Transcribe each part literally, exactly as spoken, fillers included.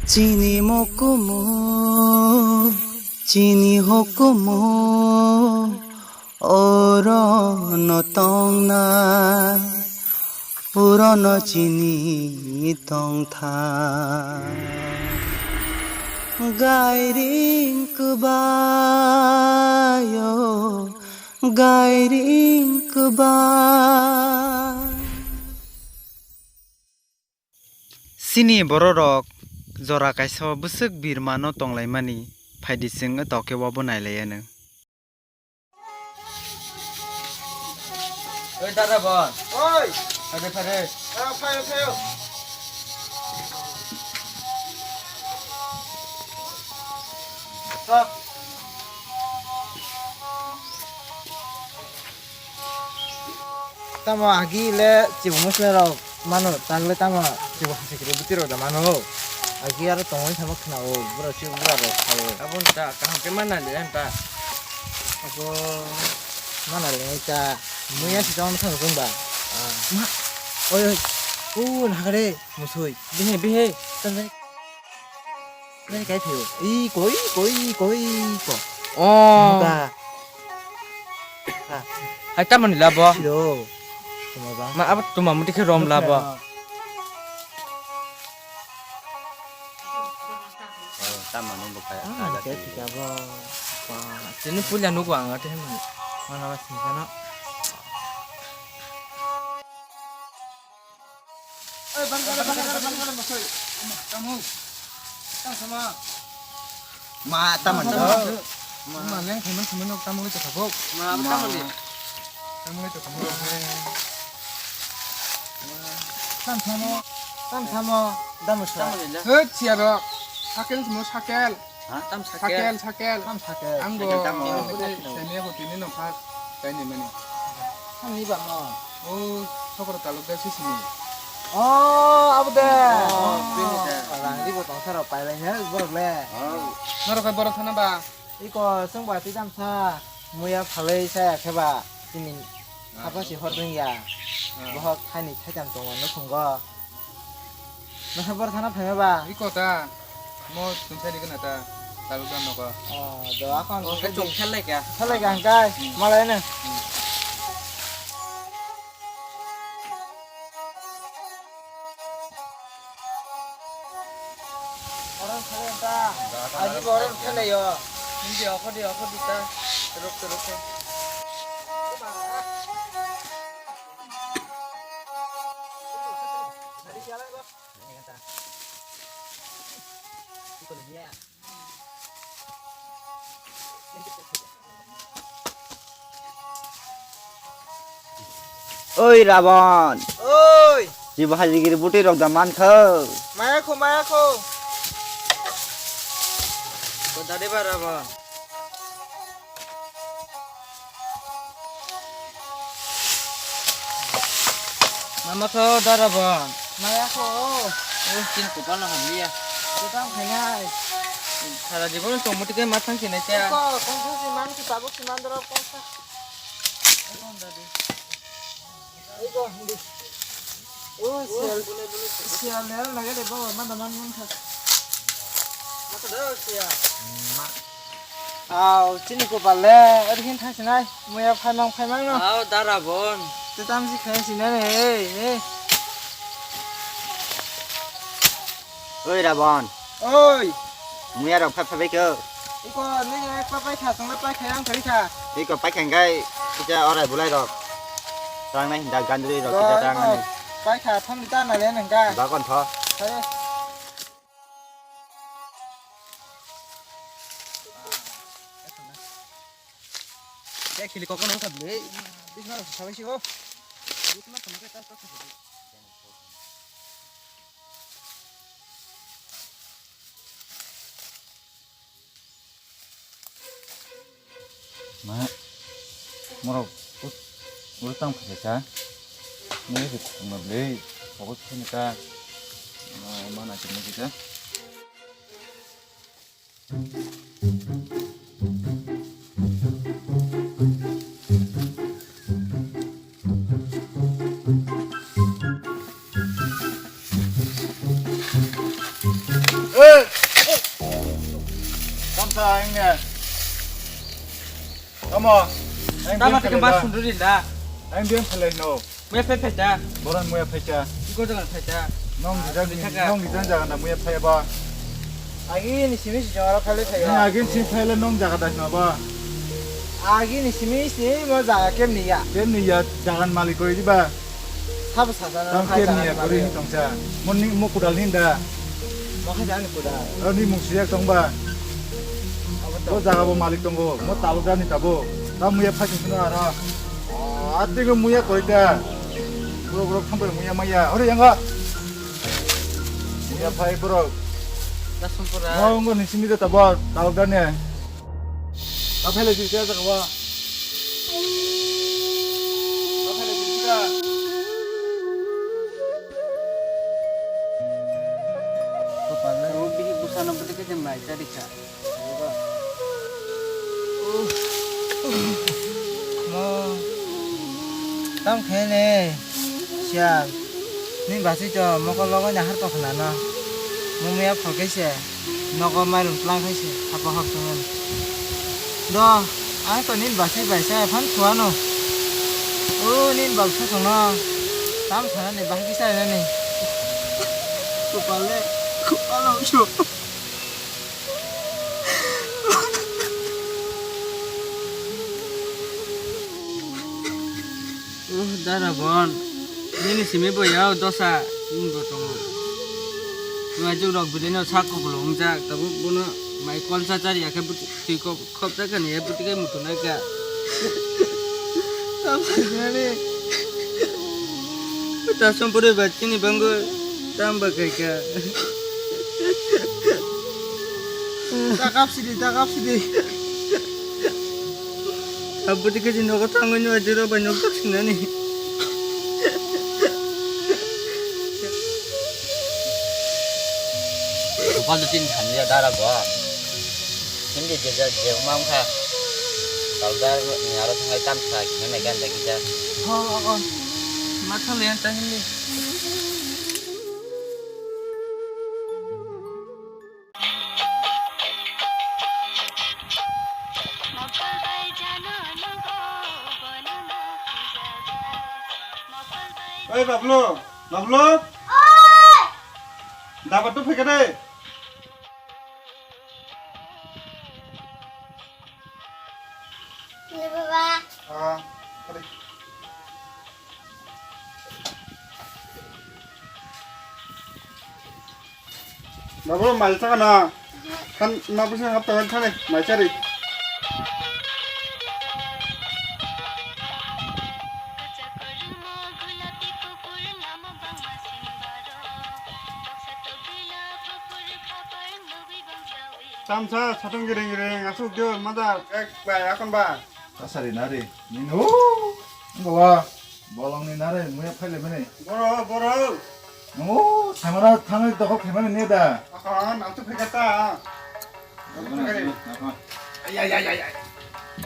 Chini mokumu, chini hukumu, oro no tongnai, puro no chini tongtha. Gairing kwbaio, gairing kwbai. Chini bororok jora kaisa o bwswk birmano tonglaimani, phaidi chwng toke obo nailaianw. Oi, dada bon. Oi. Phare, phare. Ah, phaio, phaio. Stop. Tamo agi le chibuk muchunai rok mano, tagle tamo chibuk hasi kiri buti rok da mano. Agi aro tongwi sama khna o, bura chibuk bura rok sao. Abo ta kaham ke mana le ta. Abo mana le ta. Muya si tong thang jung ba. Ah. Ma. Oi, oi. U nagare musui. Bihe, bihe. Tang. Nai kai phio. Iko, iko, iko, iko. Oh. Muka. Ha. Hai tamani labo. Silo. Tuma ba. Ma abo tuma muti khe rom labo. Oh, tamani bukai. Ah, kaja kaisa sini. Ba. Sini puila nugo ang ate mani. Mana ba sini kana. Oi, ban kare, ban kare, ban kare, masoi. Tamo. Tang sama. Ma, tamo. Ma, leng khaman sama nok tamo le chakabo. Ma, tamo le. Tamo le chakabo. Tam samo, tam samo. Tamo le. Hei, siaro. Sakel samo, sakel. Ha? Tam sakel. Sakel, sakel. Tam sakel. Ang bo. Sakel tam. Seniya ko tini no phar. Kaini mani. Ani ba mo. O, sokro taluk da sisini. O, abo de. O, bini de. Rang ribo tong saro pailai he borok le. O. Norok kai borok thana ba. Iko sung ba ti tamsa. Muya phalai saya khe ba. Tini. Ah. Hapa si hor ding ya. Ah. Bohok thani thaitam tongo no thungo. Nasa bor thana phaima ba? Iko ta. Mo tungsa di kena ta. Talu dan noko. Oh, do akon. Oh, kecil khelai kya? Khelai kya angkai? Hmm. Malai ne. Hmm. Orang khelai ta. Aji orang khelai yo. Hindi, aku di, aku di ta. Terus, terus. Oi Rabon. Oi. Jibo hajigiri buti rok da mankho. Maya kho, maya kho. Ko dade ba Rabon. Mama kho dara bon. Maya kho. Oh, tin kopal no hamliya. Kita khainai. Sara jibon tongmuti ke mathang khinai cha. Ko kongsa si man ki tabuk si man dara kongsa. Ego, hindi. Oh, sial. Sial, sial, lagi deh, bawa, mana, mana, mana. Masa dah, sial. Ma. Aw, chini kopal le, ori hin thang sinai, muya phaimang, phaimang no. Aw, da Rabon. Te tam si khain sinai ne, he, he. Oi, Rabon. Oi. Muya rok phai phai kho. Iko nini ek pa pai kha, song le pai kha, yang thari kha. Iko pai kha, engkai, kita orai bulai rok. Tang nai hinda gandri rok, kita tang nai. Pai kha, thang di ta na le nang ka. Ba kon tho. Hai. Ya, kili kokon ang sablei. Bismillah, sabai sih, oh. Bismillah, sama kita tas tas. Ma, morok ut-, uru tang phai kha. Nini se khukma blei, pokok sini ka. Ma, ma na kini kita. Tamsa, ang ne. Tamo. Ang Tama biang tike khalai mas da. Sunduri da. Ang biang khalai no. Muya phai phai ta. Boran muya phai ta. Iko jalan phai ta. Nong Ah, rijak sunduri ni, thaka. Nong rijak jaga na muya phai ba. Agi ni simi si jora phai le phai Ni ba. Agi ni simi phai le nong jaga da na ba. Agi ni simi si mo jaga kem ni ya. Kem ni ya jaga ni malik koi di ba. Sabo sasa na Tang khai kem jaga ni ni ya malik koi ya. Ni tongsa. Mo ni mo kudal ni da. Mo khai jaga ni kudal. Ani mung siya tong ba. Abo to. Bo jaga bo malik tongo, mo talukdar ni tabo. Ta muya phai sung sung aro. Oh, ati ko muya koi ta. Borok borok thampai muya maya. Ori yang ga. Muya phai borok. Dasum pura. Mo ngo ni simi ta tabo talukdar ni. Ta phai le ji ta jaga wa. Ta phai le ji ta. Kopal le. Ro bihik busano bwtwi khe mai cha rikha. Mo tam khe ne sial ni basi to mokol logo na har to khna na mo me phol khe se nogo mairum tlang khai se hapo hap sung do ai to nin basi bai sa phan thuano o nin bab sa sung no tam sana ni bahai kisa na ni kupal le kupal lo sung. Uh, dara bon, nini simi bo yao dosa, nini bo tongo. Nua juk rok bini no sak kubul wngjak, tabuk bono mai kolsa chari ya khe bwtwi twi kop khop jak kani ya bwtwi kai mutu nai ka. Tam saknani. Ta sompore ba chini bango tam ba kai ka. Ta kap sidi, ta kap sidi. Aboni khe nogo thangwi no ajiro bai nok tak sinani. Kupal do tin thamliya dara go. Hindi je je je umam kha. Kaldar ni aro thangai tam sa khe nai ganda kisa. Ho ho ho. Matha le anta hindi. Oi Bablu, Bablu. Oi. Dapat tu phikade. Ni baba. Ah, tadi. Babu, mai chaka na? Kan na bisa hap tangan thani, mai chari. Tamsa, satung giring giring, asuk dio, mada. Ek, bai, akon ba. Asari nari, nino. Bawa. Bolong ni nare, muya phaile mani. Boro, boro. Nungo, samara thangwi tokok khaimani ne da. Aha, nang tu pheka ta. Nang tu pheka ni. Ay, ay, ay, ay, ay.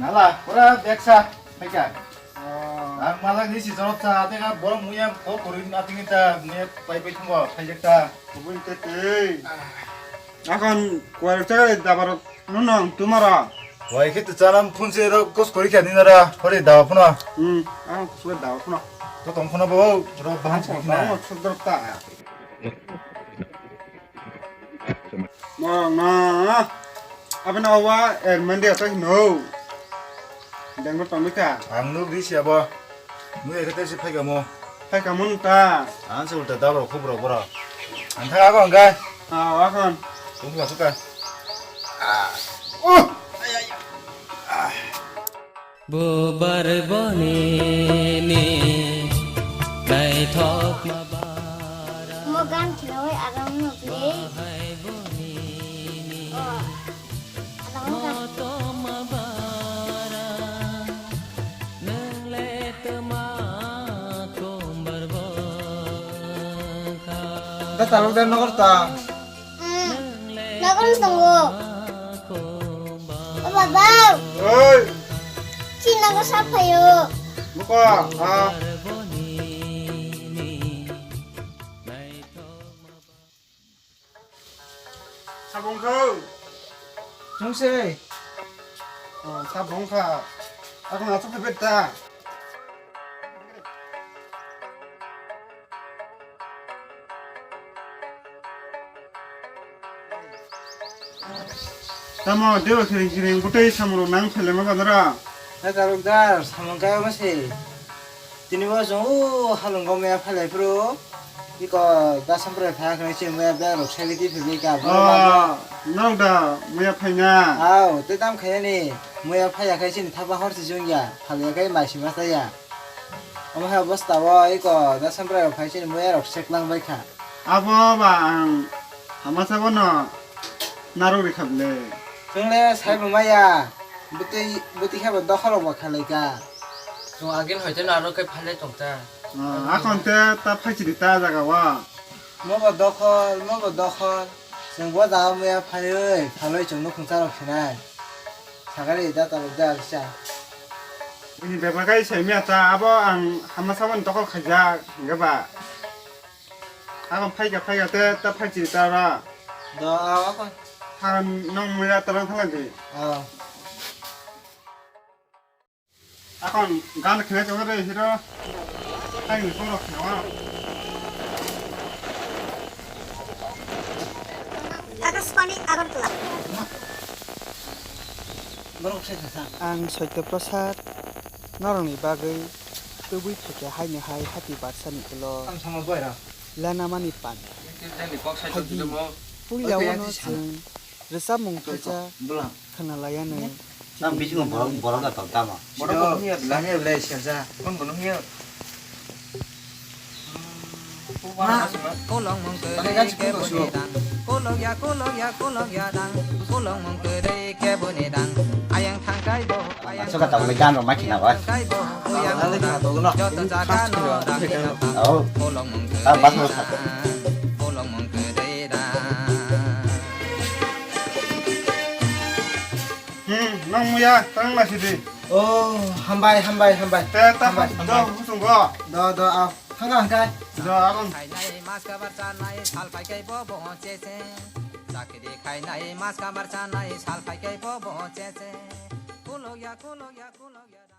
Nala, pura beksa, phaika. Oh. Ang malak ni si jorok sa, ate ka borok muya ko korin ating ta, muya pai pai thango, phaijak ta. Kubun te te. Ah. Akon kuwar chakra dabar nunung tumara. Wai khe tu chanam phunse ro kos kori kha ninara hori dawa phuna. Hmm, ang kuswa dawa phuna. To tong phuna bo ro bahan chikna. Ang sudar ta. Mo na. Abena wa er mandi ata hino. Dengbo tongwi kha. Ang nuk di siya bo. Nui ekhe tei se phaikamo. Phaikamo nung ta. Ang se ulta dab rok khub rok boro. Ang thang ako ang kai. Ah, akon. Tung la suka. Ah. Uh. Ay, ay, ay. Ah. Bubar boni ni naithok ma bara. Mo gan khilawai aram no play. Bahai boni ni. Oh. Motom bara, nwng le twma kumbar bwkha. Da talok da nokor ta. Hmm, nokor tongo. O baba. Oi. Chini nokor saphayo. Buka, ah. Boni ni. Naithok ma ba. Sabong kho. Chungse. Oh, sabong kha. Ako na to pepet ta. Tamo dewa kiring kiring butei samung nang phelema kadara. Hai karuk dar samung kaya masi. Tini bo chwng o halong gomya phalai phuru. Iko da samprai phaya khwlai se maya bag rok sagwi di phibwi ka. Oh, nok da maya phaina. Aw, te tam khaya ni. Maya phaya khai sini thapa hor si jung ya. Phalai khai mai sima sa ya. Omo hai bosta o iko da samprai rok phai sini maya rok sek lang bai kha. Abo ba ang hamasa bono narwk rikha bwle. Chwng le sai bo maya. Bwtwi, bwtwi khe bo dokhorok bo khalai kha. Chwng agin hoite narwk khe phalai tong ta. Ah, akon te ta phaichiri ta jaga o. Mo bo dokhor, mo bo dokhor. Chwng bo jaga maya phaiwi, phalwi chwng nukhung charok sinai. Sagari da talok da kisa. Ini bebak kai sai maya ta, abo ang hama sabon tokol khaijak, hingke ba. Akon phaika phaika te ta phaichiri ta ba. Do, aw, akon. Hakan nong mira tarang thalangdi. Aw. Akon gan khne chong re hiro. Hai ni poro khne wa. Akashbani Agartala. Borok sai kha sa. Ang Satya Prasad, norokni bagwi tubui phaikha haino hai hati barsani ulo. Ang sama boy ra. Lenamani pan. Tei ni kok sai Hagi. Tongthomo. Puila Oke, wano ati sana. Chwng rwchapmung Hai kisa ko, bwlang. Khwnalaianwi. Nang bisingo borok, borok da tong tamo. Borok Sino, bo hwnwi ya bwla. Sino bwla serja. Kon bono hwnwi ya. Kolong mung kwrwi kebo ni dang. Kolok ya, kolok ya, kolok ya dang. Kolong mung kwrwi kebo ni dang. Ayang thangkai bo, ayang Soka tamo gan rok maki na ba. Thangkai bo, oyang Ang thangkai bo. Joto jaga no dang ni no thang. Oh. Kolong mung kwrwi dang. Kolong mung kwrwi dang. Hmm, nang muya, tang ma sidi. Oh, hambai, hambai, hambai. Te ta Hambai, do hambai. Husung go. Do, do, aw. Hanga, hanga. Do, akon. Khainai mas kabar chanai sal phai kai bo bo chese. Chakri khainai mas kabar chanai sal phai kai bo bo chese. Kulok ya, kulok ya, kulok ya.